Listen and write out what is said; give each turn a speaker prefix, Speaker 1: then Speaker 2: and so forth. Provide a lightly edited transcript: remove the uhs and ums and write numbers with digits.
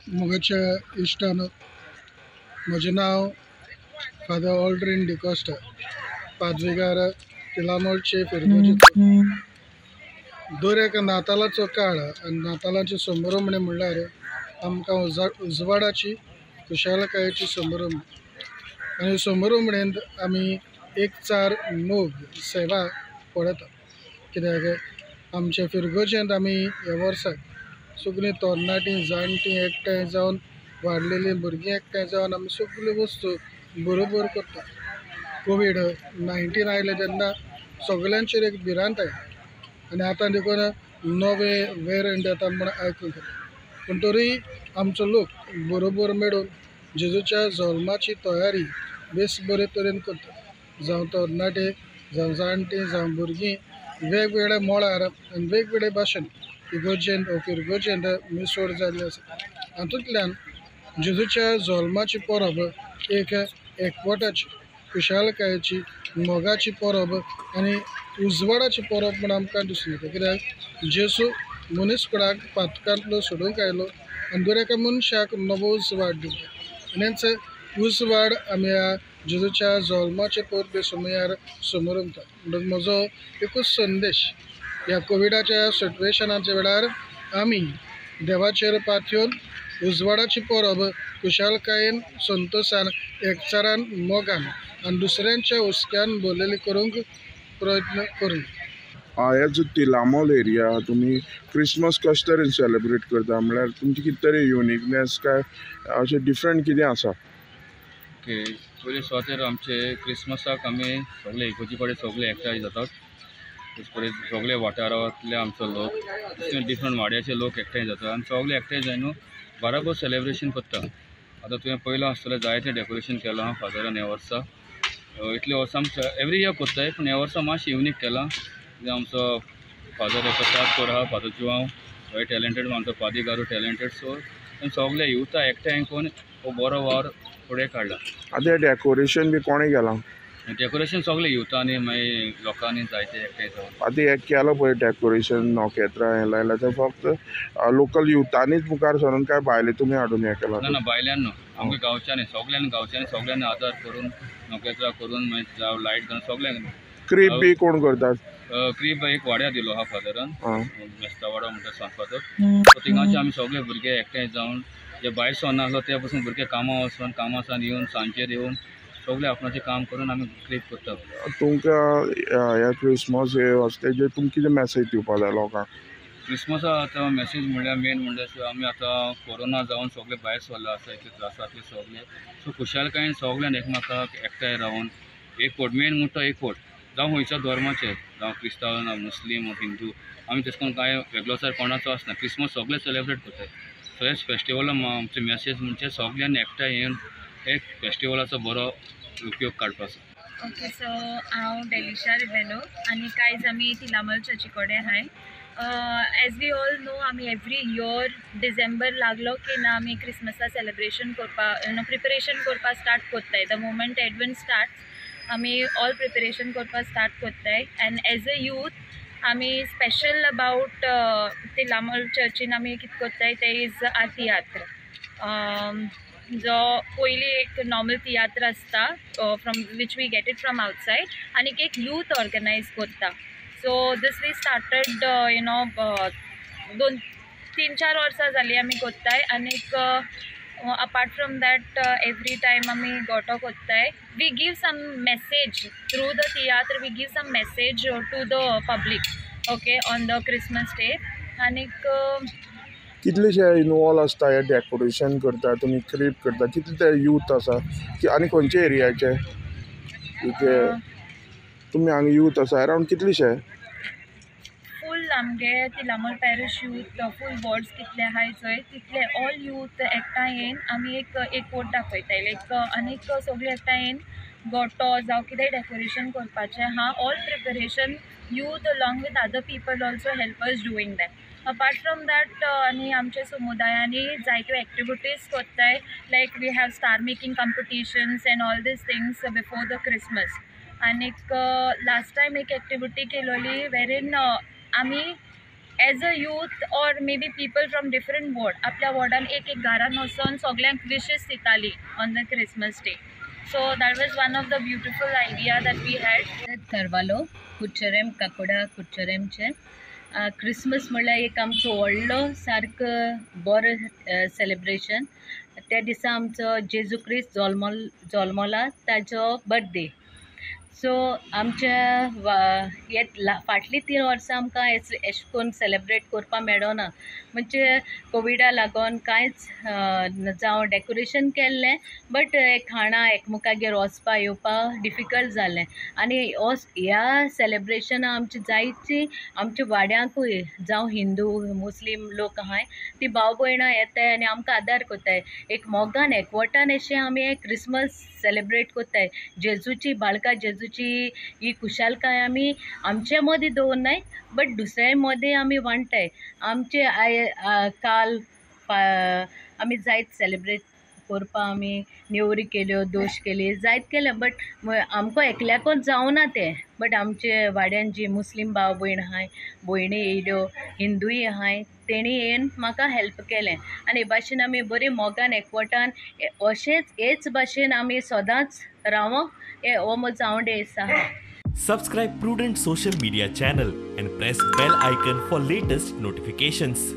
Speaker 1: मोगाच्या इश्टान, म्हजें नांव फादर ऑल्ड्रीन डिकॉस्टा, पादविगार तिलामोलचे फिरगोजेचो. दर एका नातालाचो काळ आनी नातालाची संभ्रमणी म्हणल्यार आमकां उजवाडाची खुशालकायेची संभ्रम आनी संभ्रमणेंत आमी एकचार, मोग, सेवा पळयता. कित्याक आमच्या फिरगोजेंत आमी ह्या वर्साक सगळीं तरणाटीं जाणटीं एकठांय जावन, वाडलेलीं भुरगीं एकठांय जावन आमी सगल्यो वस्तू बरोबर करता. कोवीड 19 आयलें तेन्ना सगल्यांचेर एक भिरांत आयली आनी आतां देखून नवे वेरियंट येता म्हूण आयकूंक येता, पूण तरी आमचो लोक बरोबर मेळून जेजूच्या जल्माची तयारी बेस बरे तरेन करता. जावं तरणाटे, जावं जाणटीं, जावं भुरगीं, वेगवेगळ्या मळार आनी वेगवेगळे भाशेन इगोर्जेंत ओ फिरगोर्जेंत मिसोड जाल्ले आसा. हातूंतल्यान जेजूच्या जल्माची परब एक एकवटाची, खुशालकायेची, मोगाची परब आनी उजवाडाची परब म्हूण आमकां दिसून येता. कित्याक जेजू मनीसकुळाक पातकांतलो सोडूंक आयलो आनी दर एका मनशाक नवो उजवाड दिलो आनी हेच उजवाड आमी ह्या जेजूच्या जल्माचे परबे समयार समरमता. म्हणून म्हजो एकूच संदेश, ह्या कोविडाच्या सिट्युएशनाच्या वेळार आमी देवाचेर पातयेवन उजवाडाची परब खुशालकायेन, संतोशान, एकचारान, मोगान आनी दुसऱ्यांच्या हुस्क्यान भरलेली करूंक प्रयत्न करूं.
Speaker 2: हे जो तिलामोल एरिया तुमी क्रिसमस कशे तरेन सेलिब्रेट करता, म्हळ्यार तुमची कितें तरी युनिकनेस काय अशें डिफरंट कितें आसा?
Speaker 3: ओके, पयले सुवातेर आमचे क्रिसमसाक आमी सगळे इगोर्जी कडेन सगळे एकठांय जातात. सगळे वाठारांतले आमचो लोक, डिफरंट वाड्याचे लोक एकठांय जातात आनी सगळे एकठांय जावन बराबर सेलिब्रेशन करता. आतां तुवें पयलां आसतलें जायतें डेकोरेशन केलां फादरान ह्या वर्सा. इतले वर्सां आमकां एवरी इयर करताय, पूण ह्या वर्सा मातशें युनीक केलां. आमचो फादर प्रसाद कोर आहा, फादर जुआंव व्हेरी टॅलेंटेड, आमचो पादीगारू टॅलेंटेड. सो सगळे युथा एकठांय करून हो बरो वावर फुडें काडला.
Speaker 2: आतां हें डेकोरेशन बी कोणें केलां?
Speaker 3: डेकोरेशन सगळे युथांनी मागीर लोकांनी जायते एकठांय जावन.
Speaker 2: आतां हें केलां पळय डेकोरेशन, नखेत्रां हें लायलां, तें फक्त लोकल युथांनीच मुखार सरून काय भायले तुमी हाडून हें केलां?
Speaker 3: ना ना, भायल्यान न्हू, आमच्या गांवच्यांनी, सगळ्यांनी गांवच्यांनी सगळ्यांनी आदार करून नखेत्रां करून मागीर लायट घालून सगळ्यांनी.
Speaker 2: क्रीब बी कोण करतात?
Speaker 3: क्रीब एक वाड्या दिलो आहा फादरान, मेस्तावाडो म्हणटा सांत फादर. सो थिंगाचे आमी सगळे भुरगे एकठांय जावन, जे भायर सरना आसलो ते पसून भुरगे कामां वचून, कामां सावन येवन सांजचेर येवन सगळे आपणाचें काम करून आमी क्रीब करता.
Speaker 2: तुमकां ह्या क्रिसमस हे आसा तेजेर तुमकां कितें मॅसेज दिवपा जाय लोकांक?
Speaker 3: क्रिसमसा आतां मॅसेज म्हणल्यार मेन म्हणल्यार आमी आतां कोरोना जावन सगळे भायर सरले आसा, इतले त्रासांतले सगळे. सो खुशालकायेन सगळ्यान एकमेकाक एकठांय रावन एकवट, मेन म्हणटा एकवट, जावं खंयच्या धर्माचे, जावं क्रिस्तांव ना मुस्लीम हिंदू, आमी तशें करून कांय वेगळोसार कोणाचो आसना. क्रिसमस सगळे सेलेब्रेट करतात. सो हेच फेस्टिवला आमचे मॅसेज म्हणजे सगळ्यांनी एकठांय येवन एक फेस्टिवलाचो बरो उपयोग काडपाचो.
Speaker 4: ओके, सो हांव डेलिशा रिबेलो आनी कायज आमी तिलामल चर्ची कडेन आहाय. एज we all know, आमी एवरी इयर डिसेंबर लागलो की ना आमी क्रिसमसा सेलिब्रेशन करपा, you know, preparation करपा स्टार्ट करताय. The moment Advent start आमी ऑल प्रिपरेशन करपा स्टार्ट करताय. एंड एज अ यूथ आमी स्पेशल अबावट तिलामल चर्चीन आमी कितें करताय ते is are तियात्र, जो पयलीं एक नॉर्मल तियात्र आसता from which we get it from outside, आनी एक यूथ ऑर्गनायज करता. So this we started 2-3-4 वर्सां जालीं आमी करताय. आनीक apart from that every time आमी गोटो करताय. We give some message through the tiatr, we give some message to the public, okay, on the Christmas day. आनीक
Speaker 2: कितलेशे इनवॉल्व आसता हे डेकोरेशन करता तुमी, क्रीब करता, कितले ते यूथ आसा आनी खंयचे एरियाचे ते तुमी हांगा यूथ आसा अरावंड कितलेशे?
Speaker 4: फूल आमगे तिलामोल पॅरिश यूथ फूल वॉर्ड्स कितले आहाय चोय तितले ऑल यूथ एकठांय येवन आमी एक एकवट दाखयताय. लायक आनीक सगळे एकठांय येवन गोटो जावं कितेंय डेकोरेशन करपाचें आहा, all preparation youth along with other people also help us doing that. Apart from that आनी आमच्या समुदायांनी जायत्यो एक्टिविटीज करताय, like we have star making competitions and all these things before the Christmas. आनीक लास्ट टायम एक activity केलोली वेरीन आमी As a youth or maybe people from different ward आपल्या वॉर्डान एक एक घरान वचोन सगल्यांक विशीस दिताली on the Christmas day. So that was one of the beautiful idea that we had.
Speaker 5: Carvalho Curchorem Kakoda कुडचरेमचे Christmas म्हणल्यार एक आमचो व्हडलो सारको बरो सेलिब्रेशन. त्या दिसा आमचो जेजू क्रिस्त जल्मला ताजो बर्थडे. सो आमच्या हे फाटलीं 3 वर्सां आमकां एशें करून सेलेब्रेट करपाक मेळना, म्हणजे कोविडा लागून कांयच जावं डेकोरेशन केल्लें बट खाणां एकमेकागेर वचपा येवपा डिफिकल्ट जालें. आनी ह्या सेलेब्रेशना आमची जायतीं आमच्या वाड्यांकूय जावं हिंदू मुस्लीम लोक आहाय ती भाव भयणां येताय आनी आमकां आदार करताय. एक मोगान एकवटान अशें आमी क्रिसमस सेलेब्रेट करताय. जेजूची बाळका जेजूची ही खुशालकाय आमी आमचे मदीं दवरनाय बट दुसऱ्या मदीं आमी वांट्टाय. आमचे काल आमी जायत सेलेब्रेट करपा आमी नेवरी केल्यो, दोश केली, जायत केलें बट आमकां एकल्याकूच जावना तें. बट आमचे वाड्यान जी मुस्लीम भाव भयण आहाय, भयणी येयल्यो, हिंदूय आहाय, तेणी येवन म्हाका हेल्प केलें. आनी हे भाशेन आमी बरी मोगान एकवटान अशेंच हेच भाशेन आमी सदांच रावोंक हो म्हजो आवडे आसा.
Speaker 6: Subscribe Prudent Social Media channel and press bell icon for latest notifications.